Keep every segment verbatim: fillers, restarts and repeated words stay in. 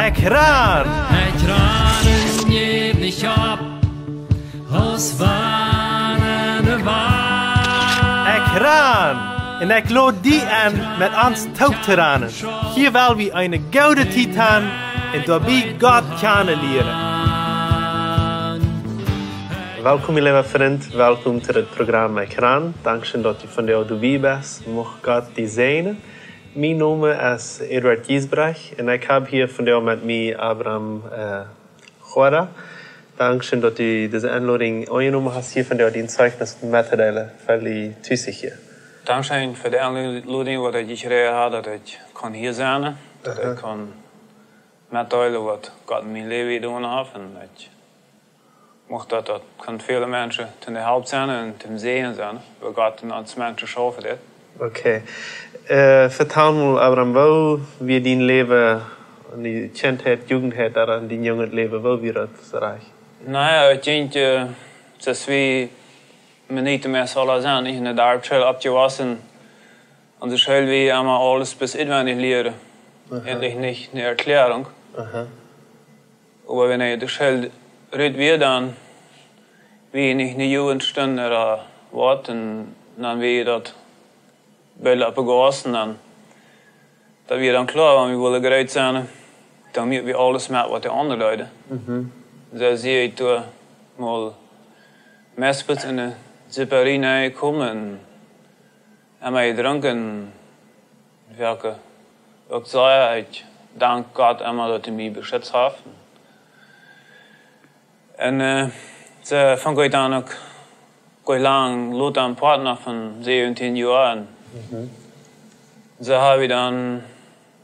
Ekj ran! Ekj ran un jäw nich opp, aus wann de Welt. Ekj ran! Un ekj lod die enn, met ons toop to ranen. Hia well wie eene goode Tiet han un doabie Gott kjanen lieren. Welkom, mien leewa Frint. Welkom to dit Programm Ekj ran. Dankscheen, daut du vondoag doabie best. Mucht Gott die säajnen. Mien Nomen es Eduard Giesbrecht un ekj hab hia vondoag met mie Abram, äh, Juara. Dankscheen, daut du dise Enlodunk aunjenomen hast, hia vondoag dien Zeichnis mettodeelen fa de Tusehia. Dankscheen fa de Enlodunk, waut ekj jekjräajen hab, daut ekj kunn hia sennen, daut ekj kunn metdeelen, waut Gott en mien Läwen jedonen haft. Un ekj mucht daut, daut kunn väle Menschen to de Help sennen un to Säajen sennen, woo Gott en ons Menschen schaufen deed. Okay. Äh, vetal mol, Abram, woo wia dien Läwen en de Kjintheit, Jugendheit, dan en dien junget Läwen, woo wia daut rajcht? Na jo, ekj denkj, äh, daut wie Mennoniten meist aula sent, nich, en de Darpschool oppjewossen. Onse School wia emma aules bloos utwendich lieren. Aha. Eejentlich nich eene Erkjläarunk. Aha. Oba wan de School rut wia, dan wia nich eene Jugendstund ooda waut, un dan wia daut boolt opp de Gauss, dan, daut wia dan kloa, wan wie wullen jreet sennen, dan musten wie aules moaken, waut de aundre deeden. Mhm. Soo sie ekj doa mol meist bloos en de Sipperie nenjekomen, un emma jedrunken, un wia uk sea, ekj dank Gott emma, daut hee mie beschitzt haft. Un, äh, soo funk ekj dan uk goot lang lota een Partner von säwentieen Joa. Mhm. Soo hab wie dan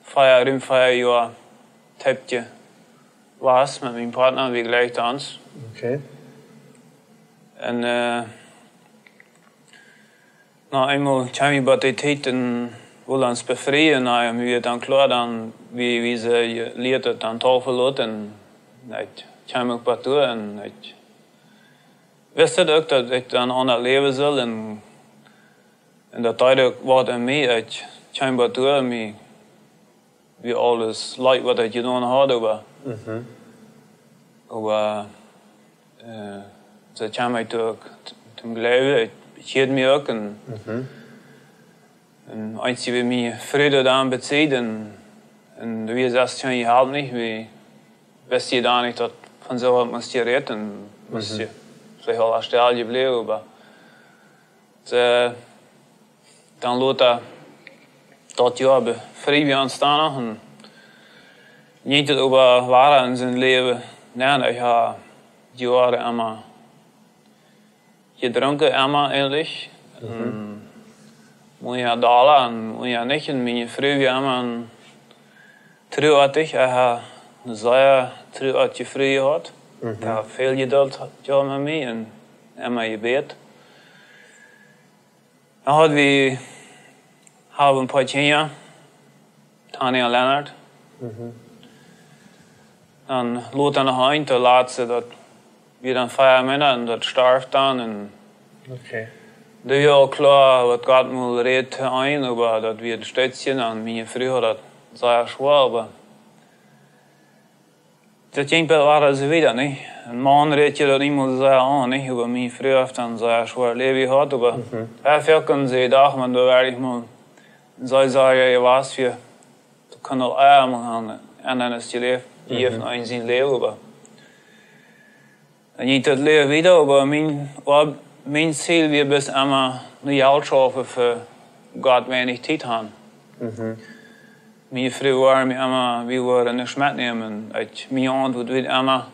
vea, rum vea Joa toop jewast met mienen Partner, wie jlikjden ons. Okay. Un, äh, no eemol kjeem wie bie de Tiet un wullen ons befrieen, un wie dan kloa, dan, wie, wie see jelieet, dan Taufel lot, un ekj kjeem uk bie doa, un ekj wist uk, daut ekj dan aundasch läwen sull, un, un daut deed uk waut en mie, ekj kjeem bie doa, mie wia aules leet, waut ekj jedonen haud, oba, mhm, oba, äh, soo kjeem ekj uk t-, toom Gloowen, ekj bekjeed mie uk, un, mhm, un eent wia mie Fru dan bie de Tiet, un, un wia sest Joa aul nich, wie wist je dan nich, daut von soo waut must jerät, un must, mhm, je veleicht aul stell jebläwen, oba soo, dan lota daut Joa befrieden wie ons dan noch, un jinkj daut oba wieda en sien Läwen. Na, ekj hab Joaren emma jedrunken, emma eejentlich. Mhm. Un mea dolla un mea nich. Un miene Fru wia emma een truoatich, ekj hab eene sea truoatje Fru jehaut. Mhm. Ekj hab väl Jedult jehaut met mie un emma jebät. Dan haud wie, hab wie een poa Kjinja, Tanja un Lennart. Mhm. Dan lota noch eent, de latste, daut wia dan vea Moonat un daut storf dan. Un, okay, daut wia aul kloa, waut Gott mol räd to eent, oba daut wia een Stootje, un miene Fru haud daut sea schwoa, oba daut jinkj bie wieda soo wieda, nich? Een Maun räd je daut niemols soo aun, nich? Oba miene Fru haft dan sea schwoa Läwen jehaut, oba, mhm, ekj feel, kunn see doch, wan doa werkjlich mol soo sea jewast wia, daut kunn aul emol aun, aun ons jeläft, mhm, jeft een sien Läwen, oba dan jinkj daut Läwen wieda, oba mien, oba mien Ziel wia bloos emma no Jelt schaufen, fa Gott weinich Tiet han. Mhm. Miene Fru wia mie emma, wie wudden nuscht metnämen. Ekj, miene Auntwuat wia emma,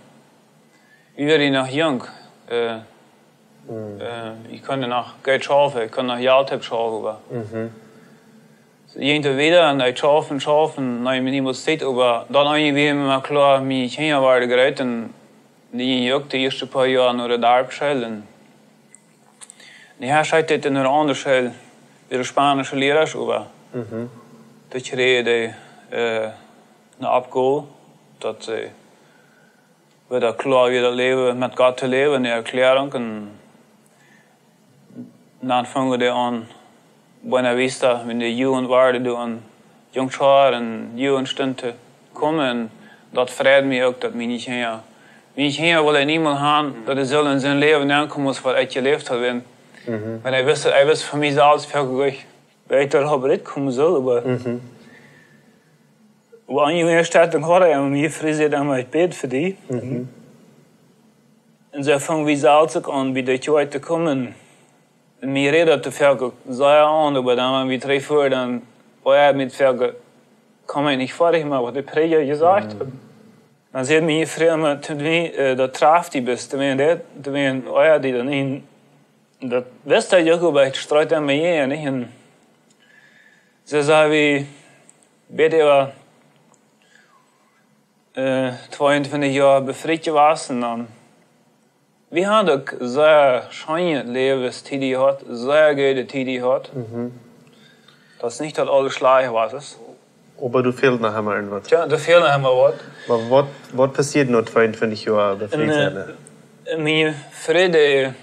wie wieren noch junk. Äh, mhm, äh, ekj kunn noch Jelt schaufen, ekj kunn noch Jelt oppschaufen, oba, mhm, soo jinkj daut wieda un ekj schauf un schauf un, nä, mie niemols Tiet, oba dan eent wia mie mau kloa, miene Kjinja wieren jreet un dee jinjen uk de ieeschte poa Joa no de Darpschool. Un dee Herr schekjt dit en eene aundre School, de spaunische Liera, oba, mhm, doa kjrieejen dee, äh, eene Oppgow, daut see wada kloa wia daut Läwen met Gott to läwen, eene Erkjläarunk. Un dan fungen dee aun Buena Vista, wan de Jugend wia, doa aun Jungschar un Jugendstund to komen. Un Daut freit mie uk, daut miene Kjinja, miene Kjinja well ekj niemols han, daut dee sullen en soon Läwen aunkomen aus waut ekj jeläft hab. Wan ekj wist, ekj wist von mie selfst väl jlikj, woo ekj doa rutkomen sull, oba, oba aun june Städ, dan haud ekj emma mie Fru säd emma, ekj bäd fa die. Un soo fungen wie selfst uk aun, bie de Kjoakj to komen. Un mie räd daut väl sea aun, oba dan, wan wie trigj fuaren, dan, oh jo, mie väl, kaun mie nich foadich moaken, waut de Prädja jesajcht haft. Dan säd miene Fru emma to mie, äh, daut traft die best, to wan daut, to wan, oh jo, die dan en, daut wist ekj uk, oba ekj streid aun mie, nich? Un see säd, wie, bäd äwa, äh, tweeuntwintich Joa befriet jewast, dan wie haben uk sea scheene Läwestieden jehaut, sea goode Tieden jehaut. Daut es nich daut aules schlajcht wia. Oba doa fält noch emma waut. Jo, doa fält noch emma waut. Oba waut, waut passieed no tweeuntwintich Joa befriet sennen? Äh, miene Fru, dee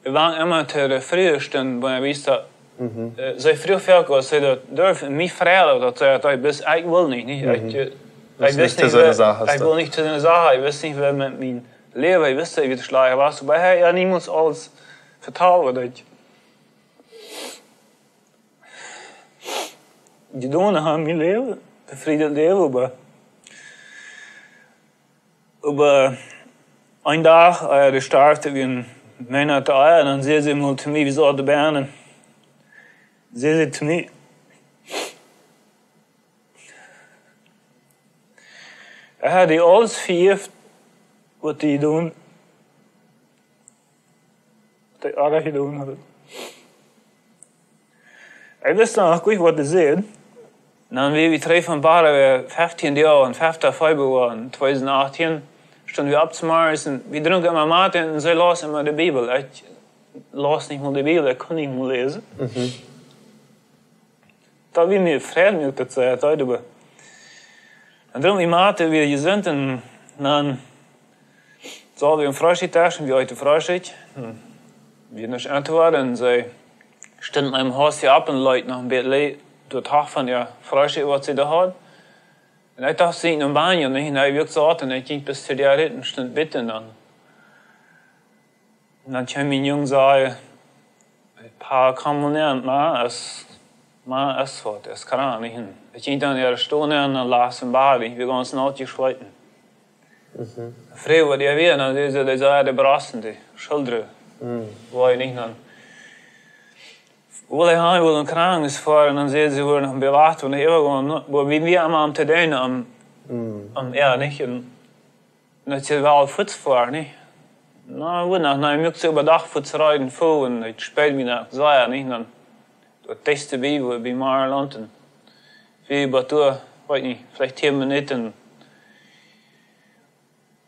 wia emma to de Friestund, wan wie doa, äh, see fruach väl, aus see daut durf, un mie fruach daut, daut see daut, ekj wist, ekj well nich, nich? Ekj, äh, ekj wist nich, ekj well nich to soone Sach, ekj wist nich, woo met mien Läwen, ekj wist, woo daut schlajcht wia, oba ekj haud äa niemols aules vetalt, waut ekj jedonen haud en mien Läwen, befriedet Läwen, oba, oba een Dach, äh, dee storf, dee wia een Moonat elt, un dan säd see mol to mie, wie sauten bie enaunda, säd see to mie, ekj hab die aules vejäft, waut du jedonen, waut du oajch jedonen hast. Ekj wist noch nich, waut to sajen. Dan wia wie trigj von Bora, wia fefteen Doag, un fefta Februar en tweedusent achtieen, stunden wie opp zemorjes un wie drunken emma Mate un see läs emma de Bibel. Ekj läs nich mol de Bibel, ekj kunn nich mol läsen. Daut wia mie fräd, mie daut see daut deed. Un dan wie Mate wia jesunt un dan saut wie aum Freestikjdesch un wie eeten Freestikj. Un wie nuscht auntoräden un see stunt em Hus hia opp un leet noch een bät le-, doa toch von äa Freestikj, waut see doa haud. Un ekj docht, see no Banjo, nich? Un ekj wia soo, un ekj jinkj bat to äa rut un stunt bäden dan. Un dan kjeem mien Jung, säd: "Pa, komm mol nenn, Ma es, Ma es waut, es krank, nich?" Un ekj jinkj dan äa Stool nenn un lajcht em Bad, ekj wia gaunz naut jeschweet. Fruach waut äa wia, un dan säd see, dee säd, de Brost, de Schuldra, wia nich dan. Well, ekj haud woll een Krankenhus foaren, un dan säd see, woaren noch bewacht, un ekj äwa gonen, oba wie wieren emma aum to doonen, aum, aum äa, nich? Un dan säd see, well, fuaz foaren, nich? Na, woat noch, na, ekj mucht see äwa Dach fuaz reeden, foaren, un ekj späld mie noch sea, nich? Dan daut dichtste bie, wia bie Meerland, un wie bat doa, weet nich, veleicht tieen Minuten.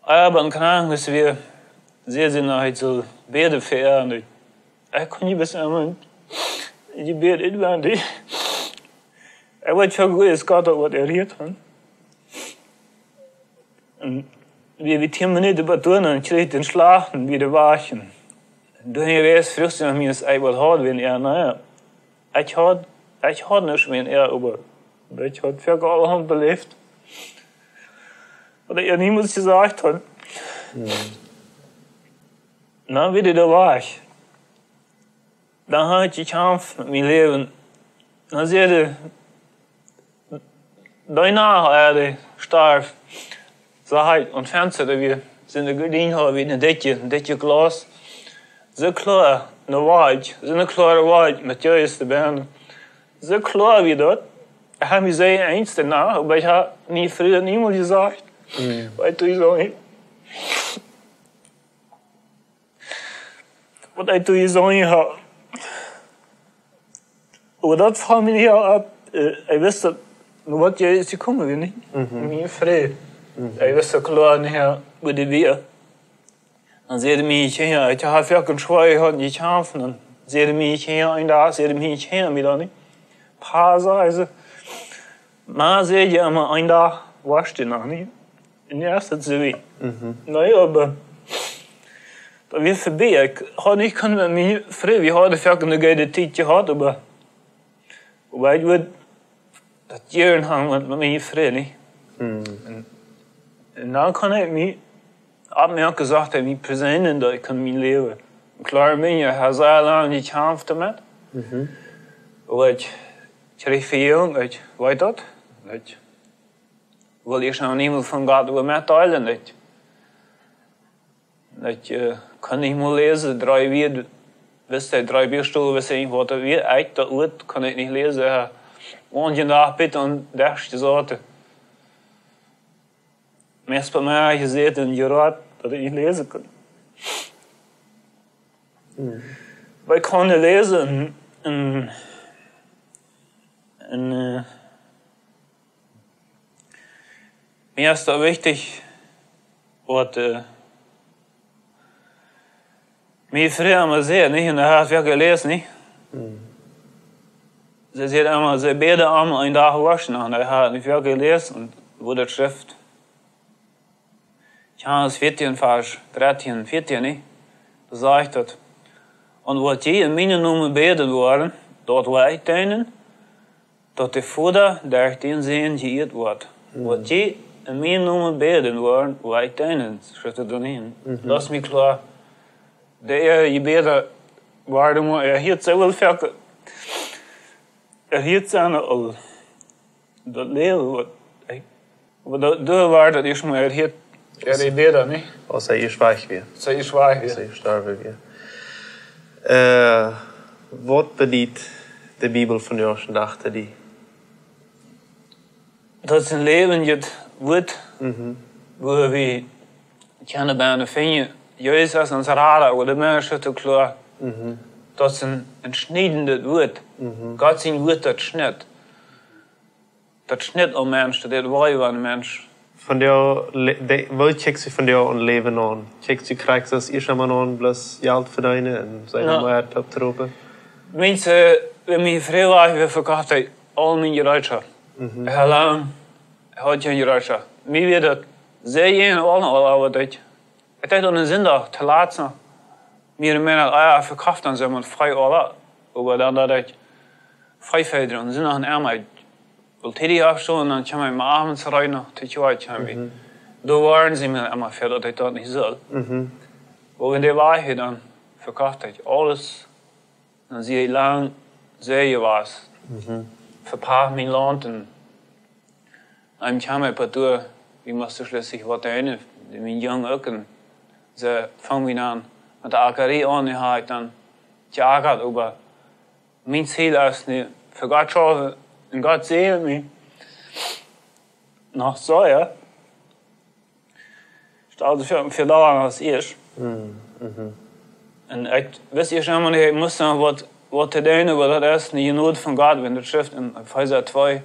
Oba em Krankenhus wia, säd see noch, ekj sull bäden fa äa, un ekj, ekj kunn nich bat emma, ekj bäd utwendich. Ekj weet nich, woo Gott daut waut erhieet haud. Un wie, wie tieen Minuten bat doa, dan kjrieech ekj dän Schlach un wia wajch. Un doa han ekj ieescht fruach see mie, aus ekj waut haud, wan äa, na jo. Ekj haud, ekj haud nuscht met äa, oba ekj haud väl aulahaunt beläft, waut ekj äa niemols jesajcht haud. Na, wia dee doa wajch. Dan haud ekj jekjamft met mien Läwen. Dan säd see, dee Nacht, aus dee storf, sach ekj aum Fensta, doa wia, sent de Gardien, haud wia een dikjet, een dikjet Glaus. Soo kloa, ne Wolkj, soo ne kloare Wolkj met Jesus doabennen. Soo kloa wia daut. Ekj haud mie sea Angst doano, oba ekj haud mie Fru niemols jesajcht. Weetst du, soo, waut ekj doa jeseenen haud. Oba daut foll mie nich opp, äh, ekj wist daut, no waut Jesus jekomen wia, nich? Mien Fru. Ekj wist daut kloa nich, woo dee wia. Dan säden miene Kjinja, ekj haud väl schwoa jehaut, jekjamft, dan säden miene Kjinja, een Dach säden miene Kjinja mie dan, nich? Pa, säden see, Ma säd je emma, een Dach woascht du noch, nich? Un nu es daut soo wiet. Na jo, oba daut wia verbie. Ekj haud nich kunt met miene Fru, wie hauden foaken eene goode Tiet jehaut, oba, oba ekj wudd daut jieren han met, met miene Fru, nich? Un Un dan kunn ekj mie, hab mie uk jesajcht, daut mie perseenlich, daut ekj kunn mien Läwen. Kloa, ekj hab sea lang jekjamft doamet. Mhm. Oba ekj kjrieech Vejäwunk, ekj weet daut. Ekj wull ieescht noch niemols von Gott äwa metdeelen. Ekj, ekj, äh, kunn nich mol läsen, dree Wieed, wist ekj, dree Bibelstolen, wist ekj nich, waut daut wia. Ekj, daut Wuat kunn ekj nich läsen. Ekj hab aun dän Dach bat aum Desch jesauten. Meist bie mie jesäten un jeroat, daut ekj nich läsen kunn. Mhm. Oba ekj kunn läsen un, un, un, äh, mie es daut wichtich, waut, äh, mien Fru emma säd, nich? Un ekj hab daut jeläsen, nich? Mhm. See säd emma, see bäd om een Dach waschen, un ekj hab daut jeläsen un woo daut schrift. Johanes vieetieen, Varsch drettieen, vieetieen, nich? Doa sajcht daut: "Un waut jie en mienen Nomen bäden woaren, daut woa ekj doonen, daut de Voda derch dän Sän jeieet woat." Mhm. "Waut jie en mienen Nomen bäden woaren, woa ekj doonen", schrift et doa nenn. Mhm. Daut es mie kloa. De Jebäda woaren mau erhieet, see well foaken erhieet sennen aus daut Läwen, waut, ey, waut daut, doa woat daut ieescht mau erhieet, de Jebäda, nich? Aus hee ieescht wajch wia. Aus hee ieescht wajch wia. Aus hee jestorwen wia. Äh, waut bediet de Bibel vondoag dän Dach to die? Daut es een läwendjet Wuat, mhm, wua wie kjennen bie finjen, Jesus es ons Rada, wua de Mensch daut kloa. Mhm. Daut es een, een schniedendet Wuat. Mhm. Gott sien Wuat, daut schnit. Daut schnit aum Mensch, daut deit wee aum Mensch. Vondoag, le-, de, woo kjikjst du vondoag aun Läwen aun? Kjikjst du, kjrichst du daut ieescht emol aun, bloos Jelt vedeenen un sennen, jo, mau opptropen? Mien, äh, wan mien Fru wia, wie vekoft aul mien Jereetschoft. Mhm. Hee haud lang, hee haud kjeen Jereetschoft. Mie wia daut sea jäajen aul, aul, oba daut, ekj deed aun een Sindach, too lat noch, mea ooda minja, ah jo, vekoft dan soo mau frie aul, oba dan daut ekj frie fäa, aun Sindach un emma, ekj well tiedich oppstonen, dan kjeem ekj mau owents rein noch to Kjoakj, kjeem ekj. Mhm. Doa woaren see mie emma väl, daut ekj daut nich sull. Mhm. Oba wan dee wia, dan vekoft ekj aules. Dan sie ekj lang sea jewast. Mhm. Vepacht mien Launt un dan kjeem ekj doa, wie musten schlieslich waut eenen, mien Jung uk, un see fungen wie dan met de Akjarie aun, dee haud ekj dan jeakat, oba mien Ziel es nu, fa Gott schaufen un Gott säajent mie noch soo, jo. Stal die väl, väl dolla aus ieescht. Mhm, mhm. Un ekj wist ieescht emol nich, ekj must dan waut, waut to doonen, oba daut es eene Jnod von Gott, wan daut schrift en Efeesa twee,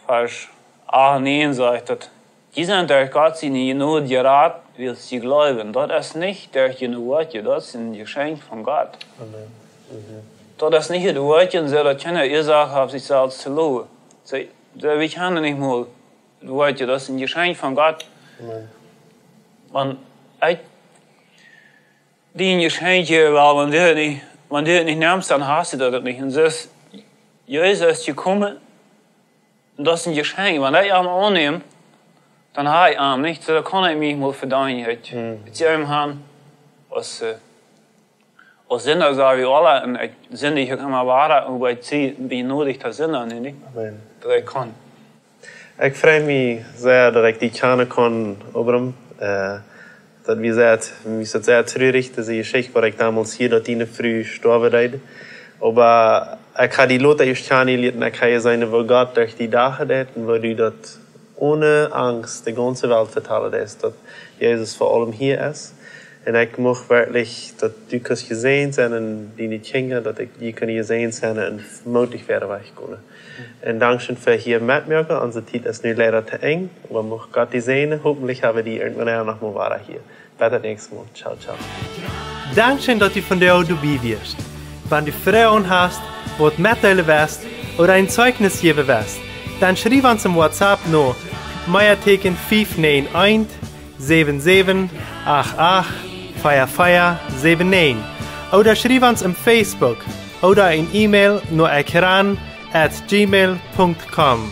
Varsch acht un näajen sajcht daut: "Jie sent derch Gott siene Jnod jerat, wiels jie jleewen. Daut es nich derch june Woakjen, daut es een Jeschenkj von Gott." Amen. Mhm. Daut es nich de Woakjen, soo daut kjeena Uasoak haft, sikj selfst to lowen. See, see, wie kjennen nich mol Woakjen, daut es een Jeschenkj von Gott. Amen. Wan ekj die een Jeschenkj jäwen well, wan du daut nich, wan du daut nich nemst, dan hast du daut nich. Un soo es Jesus jekomen, un daut es een Jeschenkj. Wan ekj am aunneem, dan hab ekj am nich, soo daut kaun ekj mie nich mol vedeenen. Ekj, mhm, ekj sie am han aus, äh, aus Sinda, saj wie aule, un ekj sindich uk emma wada, oba ekj sie, bie nodich to sinda, nä, nich? Amen. Daut ekj kaun. Ekj frei mie sea, daut ekj die kjanen kunn, Obram. Äh, daut wia sea, mie es daut sea trurich, dise Jeschicht, waut ekj donmols hieed, daut diene Fru stoawen deed. Oba ekj hab die lota ieescht kjanen jelieet un ekj hab jeseenen, woo Gott derch die doa deit un woo du daut one Angst de gaunze Welt vetalen deist, daut Jesus fa aulem hia es. Un ekj mucht werkjlich, daut du kaust jesäajent sennen un diene Kjinja, daut ekj, dee kjennen jesäajent sennen un mootich wieda wajchgonen. Un dankscheen fa hia metmoaken. Onse Tiet es nu leida to Enj, oba mucht Gott die säajnen. Hopentlich hab wie die irjentwan noch mol wada hia. Bat daut näakjste Mol. Ciao, ciao. Dankscheen, daut du vondoag doabie wieescht. Wan du Froagen hast, waut metdeelen west ooda een Zeichnis jäwen west, dan schriew ons em WhatsApp no Meateken fief näajen eent, säwen säwen acht acht, vea vea säwen näajen, ooda schriew ons em Facebook ooda een E-Mail no ekran at gmail punkt com.